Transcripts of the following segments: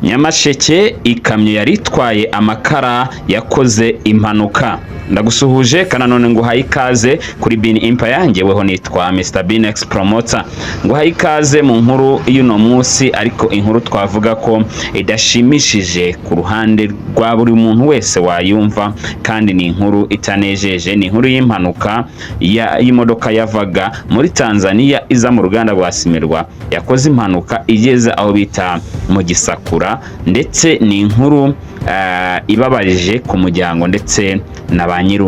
Nyamasheke, ikamyo yari itwaye amakara yakoze impanuka. Ndagusuhuje kandi nanone nguhaye ikaze kuri Bin Empire. Njyeweho nitwa Mr Bin X Promoter. Nguhaye ikaze mu nkuru y'uno munsi, ariko inkuru twavuga ko idashimishije ku ruhande rwa buri muntu wese wayumva, kandi ni inkuru itanejeje. Ni inkuru y'impanuka y'imodoka yavaga muri Tanzania iza mu ruganda rwa Cimerwa, yakoze impanuka igeze aho bita mu Gisakura. Ndetse ni inkuru ibabaje ku muryango ndetse na ba nyiri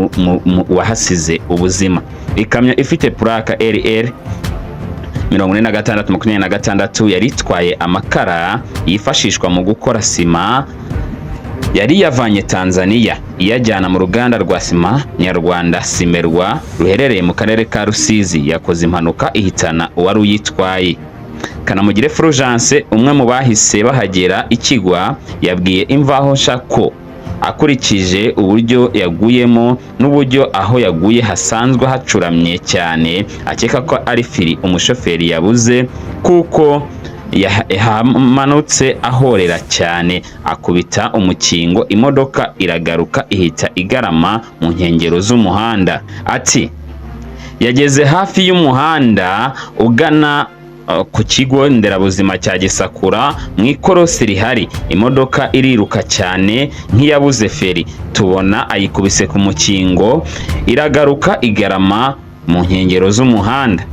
wahasize ubuzima. Ikamyo ifite puraka RR 4626 yari itwaye amakara yifashishwa mu gukora sima, yari yavanye Tanzania iyajyana mu ruganda rwa sima nyarwanda Cimerwa ruherereye mu karere ka Rusizi, yakoze impanuka ihitana uwari uyitwaye. Kanamugire Fulgence, umwe mu bahise bahagera ikigwa, yabwiye Imvaho Nshya ko akurikije uburyo yaguyemo n'uburyo aho yaguye hasanzwe hacuramye cyane, akeka ko ari feri umushoferi yabuze, kuko yamanutse ahorera cyane akubita umukingo, imodoka iragaruka ihita igarama mu nkengero z'umuhanda. Ati: "Yageze hafi y'umuhanda ugana ku kigo nderabuzima cya Gisakura, mu ikorosi rihari, imodoka iriruka cyane nk'iyabuze feri, tubona ayikubise ku mukingo, iragaruka igarama mu nkengero z'umuhanda."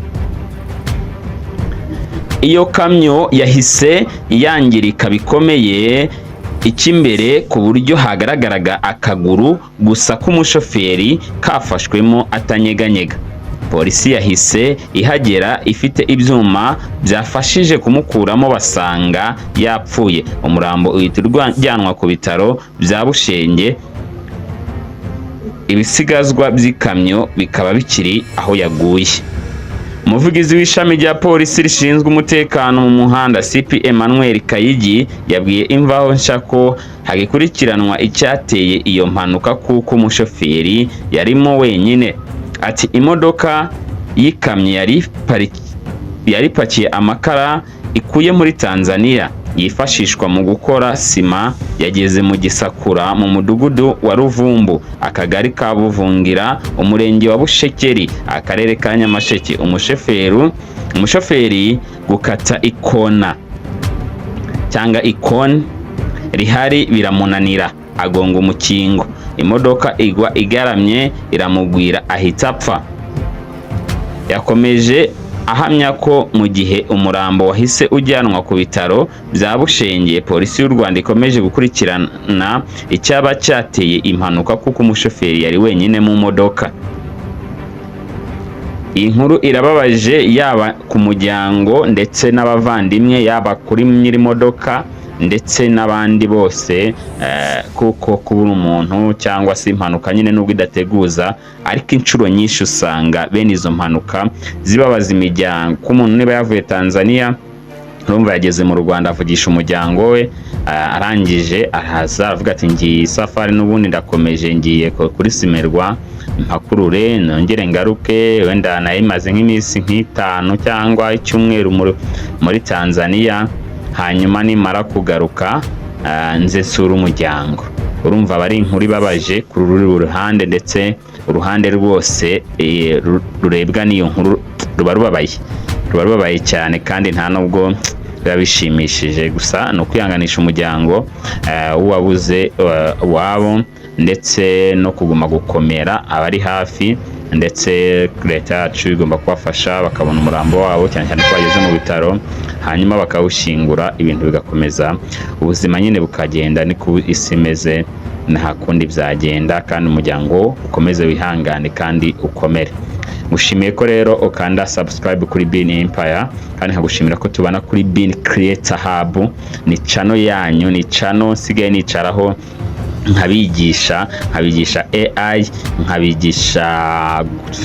Iyo kamyo yahise yangirika bikomeye icy'imbere, ku buryo hagaragaraga akaguru gusa k'umushoferi kafashwemo atanyeganyega. Polisi yahise ihagera ifite ibyuma byafashije kumukuramo, basanga yapfuye. Umurambo uhita ujyanwa ku bitaro bya Bushenge, ibisigazwa by'ikamyo bikaba bikiri aho yaguye. Umuvugizi w'ishami rya polisi rishinzwe umutekano mu muhanda, CP Emmanuel Kayigi, yabwiye Imvaho Nshya ko hagikurikiranwa icyateye iyo mpanuka, kuko umushoferi yarimo wenyine. Ati: "Imodoka y'ikamyo yari ipakiye amakara ikuye muri Tanzania yifashishwa mu gukora sima, yageze mu Gisakura, mu mudugudu wa Ruvumbu, akagari ka Buvungira, umurenge wa Bushekeri, akarere ka Nyamasheke. Umushoferi gukata ikona cyangwa ikoni rihari biramunanira, agonga umukingo, imodoka igwa igaramye iramugwira, ahita apfa." Yakomeje ahamya ko mu gihe umurambo wahise ujyanwa ku bitaro bya Bushenge, Polisi y'u Rwanda ikomeje gukurikirana icyaba cyateye impanuka, kuko umushoferi yari wenyine mu modoka. Iyi nkuru irababaje, yaba ku muryango ndetse n'abavandimwe, yaba kuri nyir'imodoka ndetse n'abandi bose, kuko kubura umuntu cyangwa se impanuka nyine, nubwo idateguza, ariko inshuro nyinshi usanga bene izo mpanuka zibabaza imiryango. Ko umuntu niba yavuye Tanzania, urumva yageze mu Rwanda, avugisha umuryango we, arangije araza avuga ati: "Ngiye isafari n'ubundi, ndakomeje, ngiye kuri Cimerwa mpakurure nongere ngaruke." Wenda nayimaze nk'iminsi nk'itanu cyangwa icyumweru muri Tanzania, hanyuma nimara kugaruka nze nsure umuryango. Urumva aba ari inkuru ibabaje kuri uru ruhande, ndetse uruhande rwose rurebwa n'iyo nkuru ruba rubabaye, ruba rubabaye cyane, kandi nta nubwo biba bishimishije. Gusa ni ukwihanganisha umuryango w'uwabuze uwabo, ndetse no kuguma gukomera abari hafi, ndetse leta yacu igomba kubafasha bakabona umurambo wabo, cyane cyane ko bageze mu bitaro, hanyuma bakawushyingura, ibintu bigakomeza, ubuzima nyine bukagenda. Niko isi imeze, nta kundi byagenda, kandi umuryango ukomeze wihangane kandi ukomere. Ngushimiye ko rero ukanda subscribe kuri Bin Empire, kandi nkagushimira ko tubana kuri Bin Creator Hub. Ni channel yanyu, ni channel nsigaye nicaraho nkabigisha AI, nkabigisha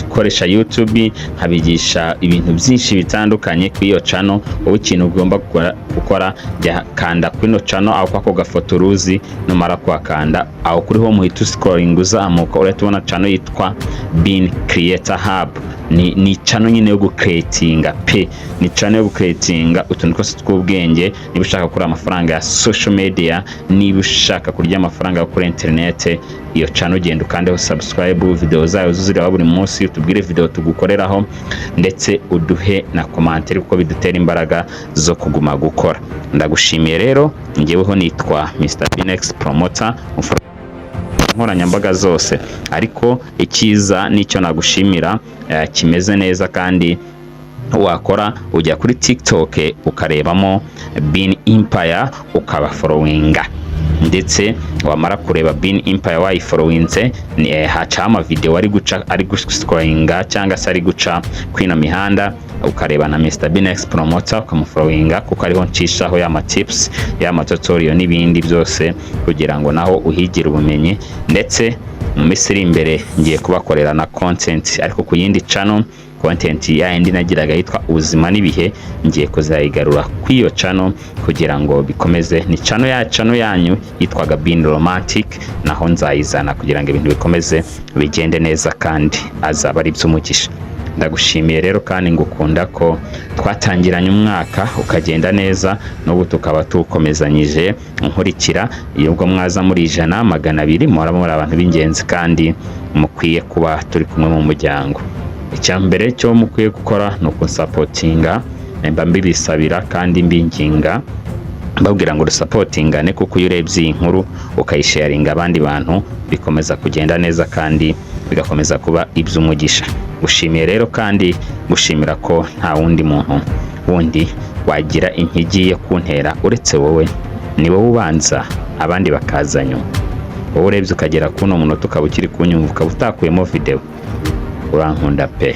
gukoresha YouTube, nkabigisha ibintu byinshi bitandukanye kuri iyo channel. Wowe ikintu ugomba gukora, gukora, jya kanda kuri ino channel aho kwako gafoto uruzi. Numara kuhakanda aho kuri home, uhita uscrolling uzamuka, urahita ubona channel yitwa Bin Creator Hub. Ni channel nyine yo gucreatinga pe, ni channel yo gucreatinga utuntu twose tw'ubwenge. Niba ushaka gukora amafaranga ya social media, niba ushaka kurya amafaranga yo kuri internet, iyo channel ugenda ukandeho subscribe. Video zayo zireba buri munsi, utubwire video tugukoreraho, ndetse uduhe na commentaire, kuko bidutera imbaraga zo kuguma gukora. Ndagushimiye rero. Njyeweho nitwa Mr Binex Promoter nkoranyambaga zose. Ariko icyiza nicyo nagushimira, kimeze neza kandi wakora, ujya kuri TikTok ukarebamo Bin Empire, ukabafollowinga, ndetse wamara kureba Bin Empire wayifollowinze, hacaho amavideo ari guca, ari guscrollinga cyangwa se ari guca kwino mihanda, ukareba na Mr Binex Promoter ukamufollowinga, kuko ariho ncishaho ya tips, ya tutorial n'ibindi byose, kugira ngo naho uhigire ubumenyi. Ndetse mu minsi iri imbere ngiye kubakorera na content, ariko ku yindi channel. Content ya yindi nagiraga yitwa Ubuzima n'ibihe ngiye kuzayigarura kuri iyo channel kugira ngo bikomeze. Ni channel ya channel yanyu yitwaga Bin Romantic, naho nzayizana kugira ngo ibintu bikomeze bigende neza kandi azaba ari iby'umugisha. Ndagushimiye rero kandi ngukunda ko twatangiranye umwaka ukagenda neza, n'ubu tukaba tuwukomezanyije nkurikira. Iyo ubwo mwaza muri 100, 200, muhora muri abantu b'ingenzi kandi mukwiye kuba turi kumwe mu muryango. Icya mbere cyo mukwiye gukora ni ukunsupportinga. Mba mbibisabira kandi mbinginga, mbabwira ngo dusupportingane, kuko iyo urebye iyi nkuru ukayisharinga abandi bantu, bikomeza kugenda neza kandi bigakomeza kuba iby'umugisha. Gushimiye rero kandi gushimira ko nta wundi muntu wundi wagira intigi yo kuntera uretse wowe. Ni wowe ubanza, abandi bakaza nyuma. Wowe urebye ukagera kuno munota, ukaba ukiri kunyumva, ukaba utakuyemo video, urankunda pe,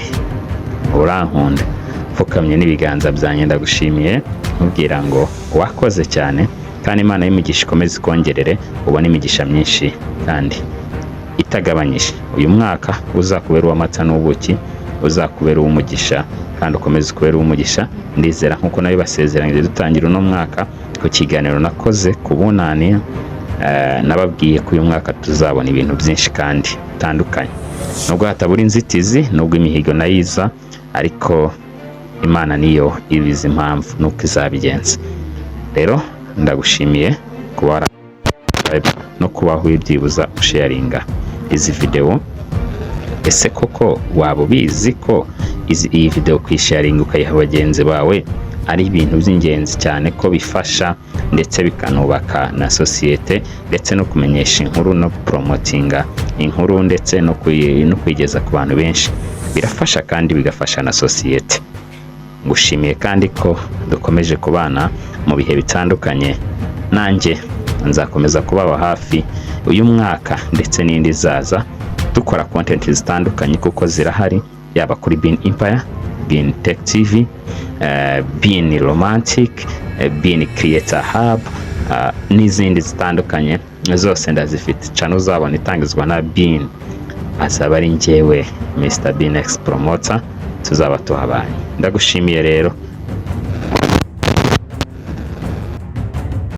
urankunda. Pfukamye n'ibiganza byanjye ndagushimiye, nkubwira ngo wakoze cyane, kandi Imana y'imigisha ikomeze ikongerere, ubone imigisha myinshi kandi itagabanyije. Uyu mwaka uzakubera uw'amata n'ubuki, uzakubera uw'umugisha kandi ukomeze ukubera uw'umugisha. Ndizera nkuko nabibasezeranyije dutangira uno mwaka ku kiganiro nakoze ku bunani, nababwiye ko uyu mwaka tuzabona ibintu byinshi kandi bitandukanye, nubwo hatabura inzitizi, nubwo imihigo nayo iza, ariko Imana niyo ibizi impamvu nuko izabigenza. Rero ndagushimiye kuba wara no kubaho byibuza usharinga izi video. Ese koko waba ubizi ko iyi video kuyisharinga ukayiha bagenzi bawe ari ibintu by'ingenzi cyane, ko bifasha ndetse bikanubaka na sosiyete, ndetse no kumenyesha inkuru no promotinga inkuru, ndetse no kuyigeza ku bantu benshi birafasha kandi bigafasha na sosiyete? Ngushimiye kandi ko dukomeje kubana mu bihe bitandukanye. Nanjye nzakomeza kubaba hafi uyu mwaka ndetse n'indi izaza, dukora content zitandukanye kuko zirahari, yaba kuri Bin Empire, Bin Tech TV, Bin Romantic, Bin Creator Hub, n'izindi zitandukanye zose ndazifite. Channel uzabona itangizwa na Bin azaba ari njyewe Mr Binex Promoter, tuzaba tuhabanye. Ndagushimiye rero.